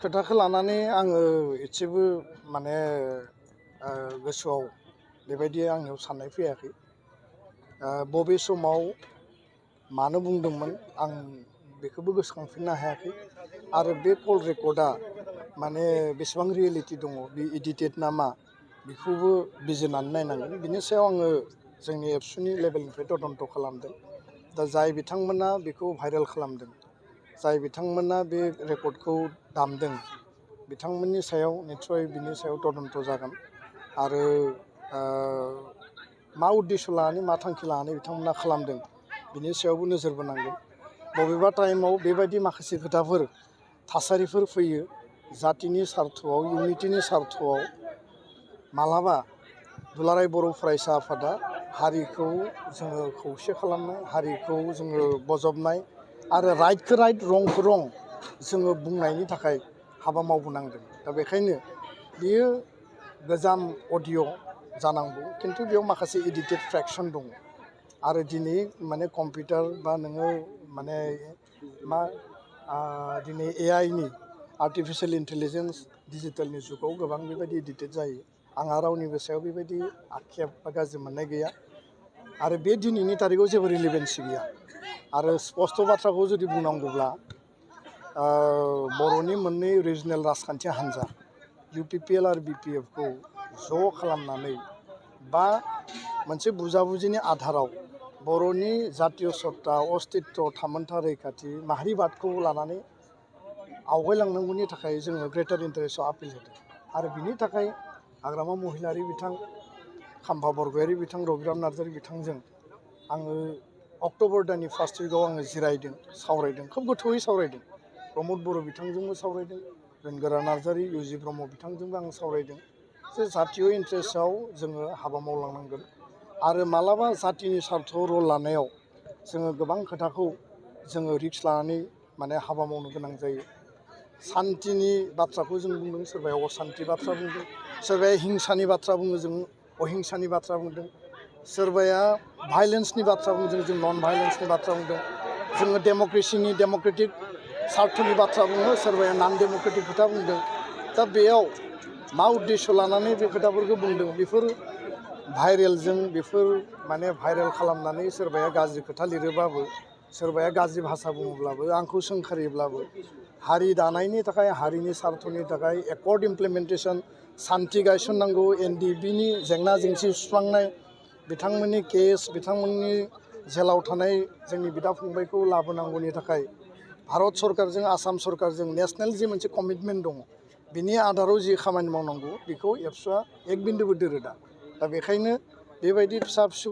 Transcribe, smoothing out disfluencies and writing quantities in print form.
खोथाखौ लानानै आङो एसेबो माने गोसोआव बेबायदि आंनियाव साननाय फैयाखै। बबे समाव मानो बुंदोंमोन आं बेखौबो गोसोखांफिननो हायाखै आरो बे कल रेकर्डआ माने बेसेबां रियेलिटि दङ बे एडिटेड ना मा बेखौबो बिजिरनानै नायनांगोन। बिनि सायाव आङो जोंनि एबसुनि लेभेलनिफ्राय तदन्त खालामदों। दा जाय बिथांमोना बेखौ भाइरेल खालामदों, जाय बिथांमोना बे रेकर्डखौ दामदों, बिथांमोननि सायाव निस्सय बिनि सायाव तदन्त जागोन आरो मा उद्देश्य लानानै मा थांखि लानानै बिथांमोना खालामदों बिनि सायावबो नोजोर बोनांगोन। बबेबा टाइमाव बेबायदि माखासे खोथाफोर थासारिफोर फैयो जातिनि सार्थआव, इउनिटिनि सार्थआव मालाबा दुलाराय बर' फरायसा आफादा हारिखौ जोङो खौसे खालामनाय, हारिखौ जोङो बजबनाय आरो राइटखौ राइट रंखौ रं जोङो बुंनायनि थाखाय हाबा मावबोनांदों। दा बेखायनो बियो गोजाम अडिअ जानांगौ, खिन्थु बेयाव माखासे एडिटेड फ्रेक्सन दङ आरो दिनै माने कम्पिउटार बा नोङो माने मा दिनै एआइनि आर्टिफिशियेल इन्टेलिजेन्स डिजिटेलनि जुगाव गोबां बेबायदि एडिटेड जायो। आंहा रावनिबो सायाव बेबायदि आक्षेप बा गाज्रि मोननाय गैया आरो बे दिनैनि तारिखआव जेबो रिलेभेन्सि गैया। आरो स्पष्ट बाथ्राखौ जुदि बुंनांगौब्ला बर'नि मोननै रिजनेल राजखान्थि हान्जा UPPL आरो BPFखौ ज' खालामनानै बा मोनसे बुजाबुजिनि आधाराव बर'नि जातीय सत्ता, अस्तित्व, थामोन्था रैखाथि, माहारिबादखौ लानानै आवगायलांनांगौनि थाखाय जोङो ग्रेटार इन्टारेस्टआव आपिल होदों आरो बिनि थाखाय हाग्रामा महिलारि बिथां, खाम्फा बरगयारि बिथां, रबिराम नार्जारि बिथांजों आङो अक्ट'बर दाननि फार्स्ट उइकआव आङो जिरायदों, सावरायदों, खोब गोथौयै सावरायदों। प्रमद बर' बिथांजोंबो सावरायदों, बेनगोरा नार्जारि, UG ब्रह्म बिथांजोंबो आं सावरायदों जे जातीय इन्टारेस्टआव जोङो हाबा मावलांनांगोन आरो मालाबा जातिनि सार्थआव रल लानायाव जोङो गोबां खोथाखौ जोङो रिक्स लानानै माने हाबा मावनो गोनां जायो। सान्तिनि बाथ्राखौ जों बुंदों, सोरबाया असान्ति बाथ्रा बुंदों, सोरबाया हिंसानि बाथ्रा बुङो, जों अहिंसानि बाथ्रा बुंदों, सोरबाया भाइलेन्सनि बाथ्रा बुंदों, जों नन भाइलेन्सनि बाथ्रा बुंदों, जोङो डेम'क्रेसिनि डेम'क्रेटिक सार्थनि बाथ्रा बुङो, सोरबाया नन डेम'क्रेटिक खोथा बुंदों। दा बेयाव मा उद्देश्य लानानै बे खोथाफोरखौ बुंदों बेफोर भाइरेलजों बेफोर माने भाइरेल खालामनानै सोरबाया गाज्रि खोथा लिरोबाबो, सोरबाया गाज्रि भाषा बुङोब्लाबो, आंखौ सोंखारियोब्लाबो हारि दानायनि थाखाय, हारिनि सार्थनि थाखाय एकर्ड इमप्लिमेन्टेसन, सान्थि गायसननांगौ, NDBनि जेंना जेंसि सुस्रांनाय, बिथांमोननि केस, बिथांमोननि जेलाव थानाय जोंनि बिदा फंबायखौ लाबोनांगौनि थाखाय भारत सरकारजों, आसाम सरकारजों नेसनेल जि मोनसे कमिटमेन्ट दङ, बिनि आधाराव जि खामानि मावनांगौ बेखौ एबसुआ एक बिन्दुबो दोरोदा। दा बेखायनो बेबायदि फिसा फिसौ